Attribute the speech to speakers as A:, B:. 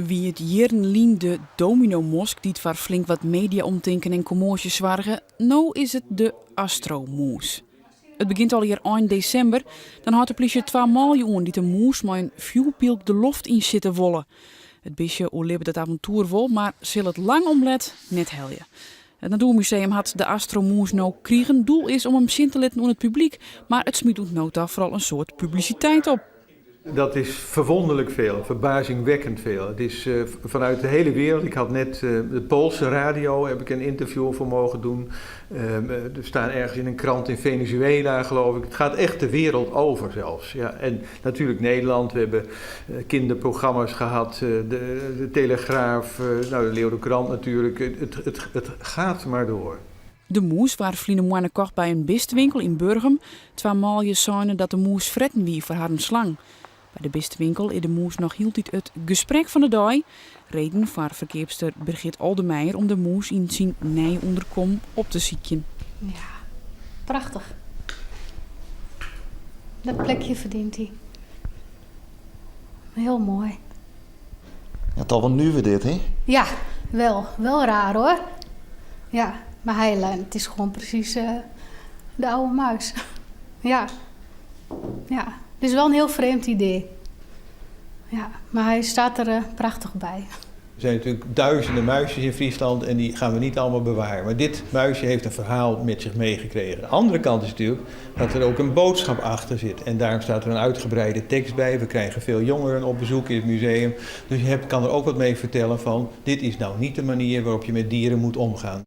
A: Wie it jierren lyn de dominomosk dy't foar flink wat media-omtinken en kommoasje soarge, no is it de astromûs. It begjint allegear ein desimber. Dan hâldt de plysje twa manlju oan dy't in mûs mei in fjoerpylk de loft yn sjitte wolle. It bistje oerlibbet it avontoer wol, mar sil it lang om let net helje. It Natoermuseum hat de astromûs no krigen. Doel is om him sjen te litten oan it publyk, mar it smyt oant no ta foaral in soad publisiteit op.
B: Dat is verwonderlijk veel, verbazingwekkend veel. Het is vanuit de hele wereld. Ik had net de Poolse radio, heb ik een interview voor mogen doen. Er staan ergens in een krant in Venezuela, geloof ik. Het gaat echt de wereld over zelfs. Ja, en natuurlijk Nederland. We hebben kinderprogramma's gehad. De Telegraaf, nou, de Leeuwarder Krant natuurlijk. Het gaat maar door.
A: De mûs waard ferline moanne kocht by in bistewinkel yn Burgum. Twa manlju seine dat de mûs fretten wie foar harren slang. By de bistewinkel is de mûs noch hieltyd it gesprek fan de dei. Reden foar ferkeapster Birgit Oldemeijer om de mûs yn syn nije ûnderkommen op te sykjen.
C: Ja, prachtich. Dat plekje verdient hij. Heel mooi.
D: Ja, toch wel nuver dit, hè?
C: Ja, wel. Wel raar hoor. Ja, maar hij, het is gewoon precies de oude muis. Ja. Ja, het is wel een heel vreemd idee. Ja, maar hij staat er prachtig bij.
B: Er zijn natuurlijk duizenden muisjes in Friesland en die gaan we niet allemaal bewaren. Maar dit muisje heeft een verhaal met zich meegekregen. De andere kant is natuurlijk dat er ook een boodschap achter zit. En daarom staat er een uitgebreide tekst bij. We krijgen veel jongeren op bezoek in het museum. Dus je kan er ook wat mee vertellen van: dit is nou niet de manier waarop je met dieren moet omgaan.